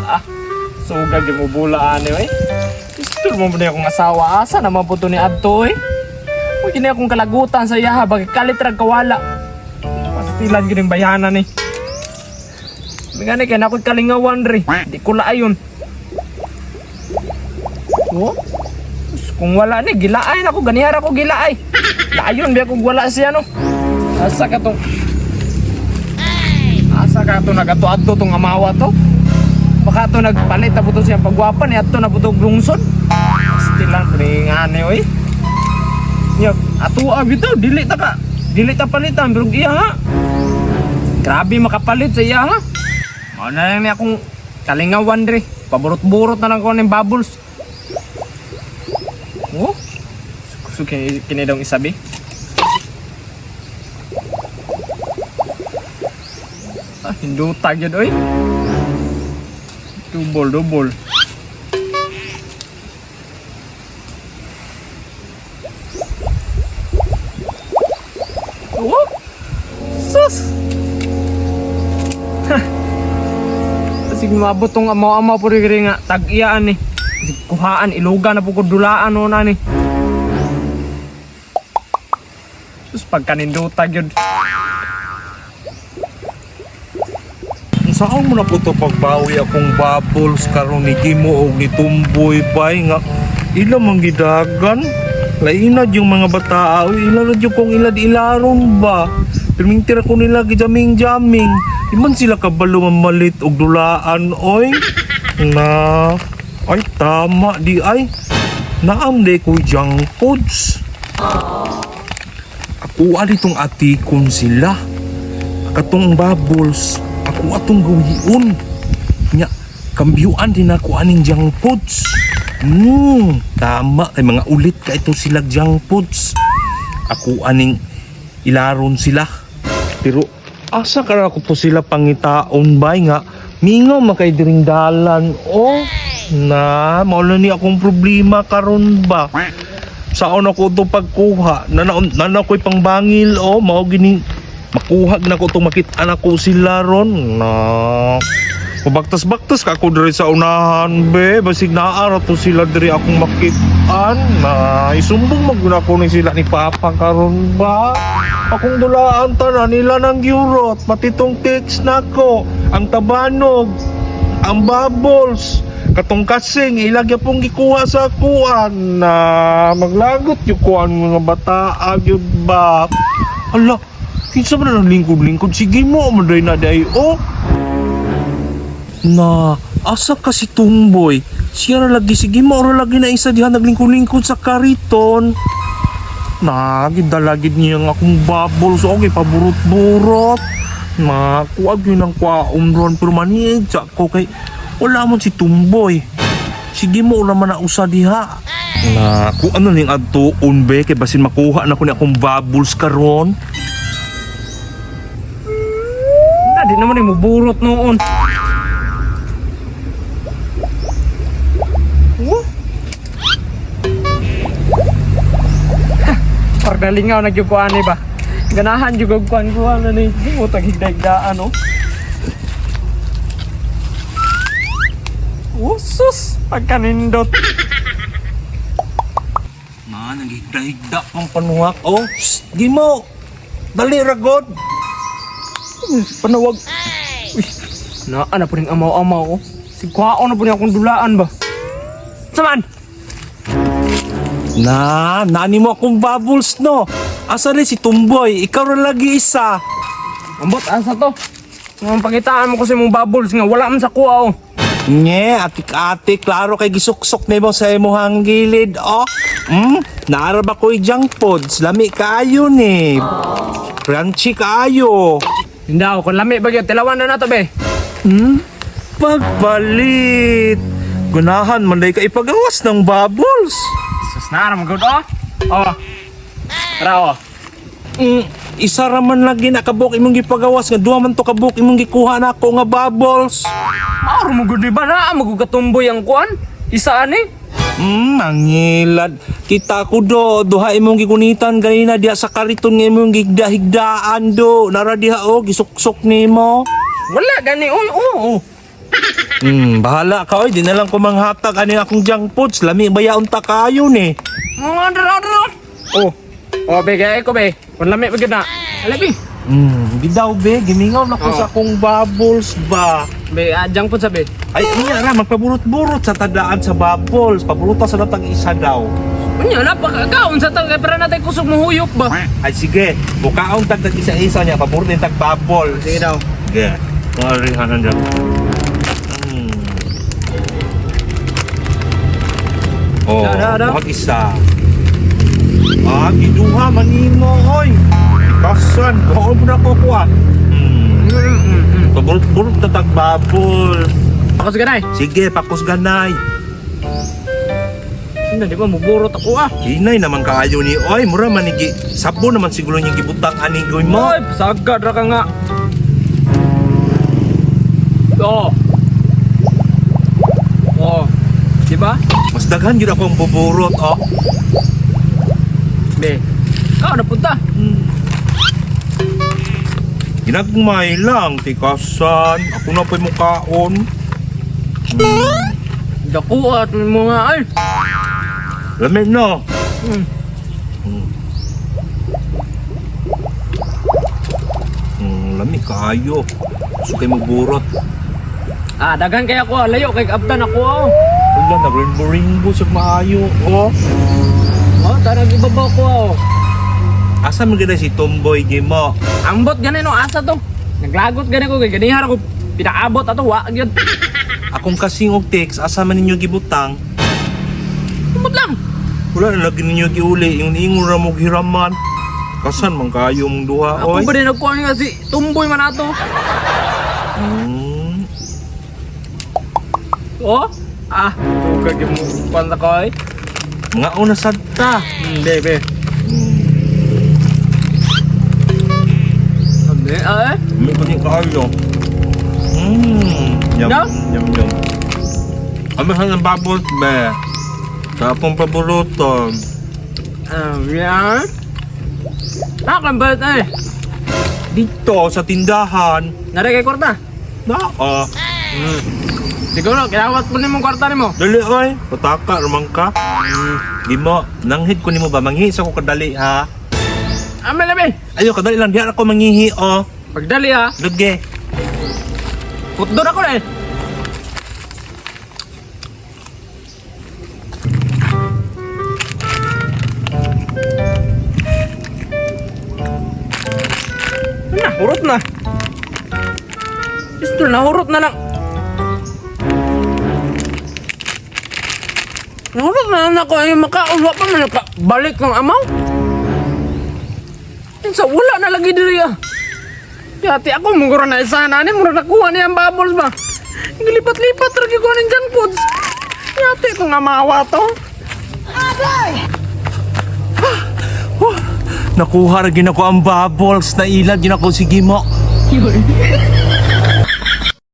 Ah, sugag yung mubula ani oy. Istur mo ba na akong asawa? Asa naman po to ni Adto eh? Uy, kini akong kalagutan sa iyaha, bakit kalit rag kawala. Pastilan yun yung bayanan eh. Nga ni, kaya na ako'y kalingawan rin. Di ko laayon. Oh? Sus, kung wala ni, gilaay na ako, ganihar ako gilaay. Laayon, biya kung wala siya no. Asa ka tong... Asa ka to nagato-adto tong amawa to? Baka to nagpalit na po to siyang pagwapa ni adto na po to lungsod. Pastilan po ni nga ni oy. Nya, ato bitaw dili ta ka. Dili ta palitan pero iya ha. Grabe makapalit sa iya ha. Mao na lang ni akong kalingawan dre. Paburot-burot na lang ko ning bubbles. Oh. So, kini, kini daw isabi. Ah, hinduta gyud oy. Double, double. Oh! Sus! Kasi mabot tong amaw-amaw po rin nga tag-iyaan ni. Kasi kuhaan, ilugan na po ko dulaan no na ni. Sus, pagkaninduta yun. Saan mo na po to pagbawi akong bubbles karon ni Gimo og ni Tumboy bay nga ila man gidagan. Lainad yung mga bata, oy ila na jud kong ilad ilaron ba. Pirmingtir ako nila gijaming-jaming. Di man sila kabalo mamalit og dulaan oy. Na ay tama di ay. Naam di ko junk foods. Ako ali tong atikon sila katong bubbles ako atong gawion nya kambyuan din ako aning junk foods. Tama kay mga ulit ka ito sila junk foods. Ako aning ilaron sila, pero asa kara ko po sila pangitaon bay nga mingaw makay diring dalan oh. Na mao na ni akong problema karon ba. Saon ako to pagkuha nana ko'y pangbangil oh, mao gini makuha na ko tong makita na ko sila ron na mabaktas-baktas ka ako diri sa unahan be, basig naa ra to sila diri akong makitaan na isumbong maguna ko ni sila ni Papa karon ba. Akong dulaan tanan nila ng giurot, pati tong cakes nako, ang tabanog, ang bubbles, katong kasing ilagya pong gikuha sa kuan na maglagot yung kuan mga bata gyud ba. Hala, kinsa man ang lingkod-lingkod? Sige mo maday na day oh. Na asa ka si Tumboy? Siya ra lagi, sige mo ra lagi na isa diha naglingkod-lingkod sa kariton. Na gidalagid niya ang akong bubbles, okay paburot-burot. Na kuag yun ang kwaon ron, pero maniig sa ko kay wala mo si Tumboy. Sige mo wala man na usa diha. Na kung ano ning adtuon be kay basin makuha na ko ni akong bubbles karon. Na, di naman yung muburot noon. Oh? Ha, Pardalingaw na gyud ko ani ba. Ganahan gyud og kuan kuan na ni. Mo tag higda-higdaan oh. Oh, sus, pagkanindot. Na naghigda-higda pang panuhak oh. Psst, Gimo. Dali ra god. Panawag. Uy, naa na po rin amaw-amaw ko. Si kuhaon na po niya akong dulaan ba? Saman! Na, nani mo akong bubbles no. Asa rin si Tumboy? Ikaw ra lagi isa. Ambot, asa to? Nga pangitaan mo kasi mong bubbles nga wala man sa kuha oh. Nye, atik-atik, klaro kay gisuksok nimo sa imuhang gilid, oh. Naara ba ko'y junk foods? Lami kaayo ni. Crunchy kaayo. Hindi ako, kung lami ba gyud, tilawan na nato be. Pagpalit. Gunahan man day ka ipagawas ng bubbles. Sus na ra good oh. Oh. Tara oh. Isa ra man lagi nakabuk imong gipagawas nga duha man to kabuk imong gikuha nako nga bubbles. Mauro mo gud di ba na magugatumboy ang kuan? Isa ani? Mangilad. Kita ko do, duha imong gikunitan ganina diha sa kariton nga imong gigdahigdaan do. Nara diha oh, gisuksok nimo. Wala gani oy oh. Oh. Bahala ka oy, di na lang ko manghatag ani akong junk foods. Lami ba yaon ta kayo ni? Order, order. Oh. Oh, be, kaya ko be. Kung lami pa gid na. Ala, be. Di daw be, gimingaw na ko Oh. sa akong bubbles ba. Be, junk food sa be. Ay, niya ra magpaburot-burot sa tadaan sa bubbles. Paburutan sa datang isa daw. Unya na pagkaon sa tang kay para natay kusog mohuyop ba. Ay sige, bukaon tag tag isa-isa niya, paburot din tag bubbles. Sige daw. Sige. Marihanan dyan. Oh, Da, da, da. buhat isa. Ah, giduha manimo oy. Kasan, buhaon mo na ko kuha. Paburot-burot na tag bubbles. Ako sa ganay. Sige, pakos ganay. Hindi di ba muburot ako ah. Hinay naman kaayo ni oy, mura manigi. Sabo naman siguro niyang gibutang ani goy mo. Oy, sagad ra ka nga. Oh. Oh. Di ba? Mas daghan gyud ako ang buburot oh. Be. Ikaw na punta. Ginagmay lang, tikasan. Ako na pa'y mukaon. Dako at mga ay. Lamig no. Lamig kaayo. Gusto kayo magburot. Ah, daghan kay ako ah. Layo kay abdan ako ah. Wala, nag-rainbow-rainbow sa maayo. Oh. Oh, tanag ibabaw ko ah. Asa man ganda si Tomboy Gimo? Ambot gani no asa to. Naglagot gani ko kay ganihar ako pinaabot ato wa gyud. Akong kasing og text, asa man ninyo gibutang? Ambot lang. Wala na lagi ninyo giuli. Yung niingon ra mo hiraman. Kasan man kayo mong duha, Ako oy? ba din nagkuha nga si Tumboy man ato. Oh? Ah, tugag yung panta ko ay. Mga una sad ta. Bebe. Sabi, ay. May kuning kaayo. Yum, No? yum, yum. Amihan ng bubbles, be. Sa akong paborito. Yan. Akan ba eh? Dito, sa tindahan. Naray kay kwarta. Na, ah. Siguro, kinawat po nimo kwarta nimo. Dali, oy. Pataka, rumang ka. Di mo, nanghid ko nimo ba? Manghihi sa ko kadali, ha? Amel labi. Ayo, kadali lang. Diyan ako manghihi, oh. Pagdali ha. Lagi. Putdor ako na eh. Nahurot na. Pistol, nahurot na lang. Nahurot na lang ako ay makaon. Wa pa man nakabalik ng amaw. Sa wala na lagi diri ah. Yati ako, mungura na isa na ni, mura nakuha niya ang bubbles ba? Gilipat-lipat lagi ko ng junk foods. Yati ko nga maawa to. Nakuha ra gina ko ang bubbles. Nailad gina ko si Gimo.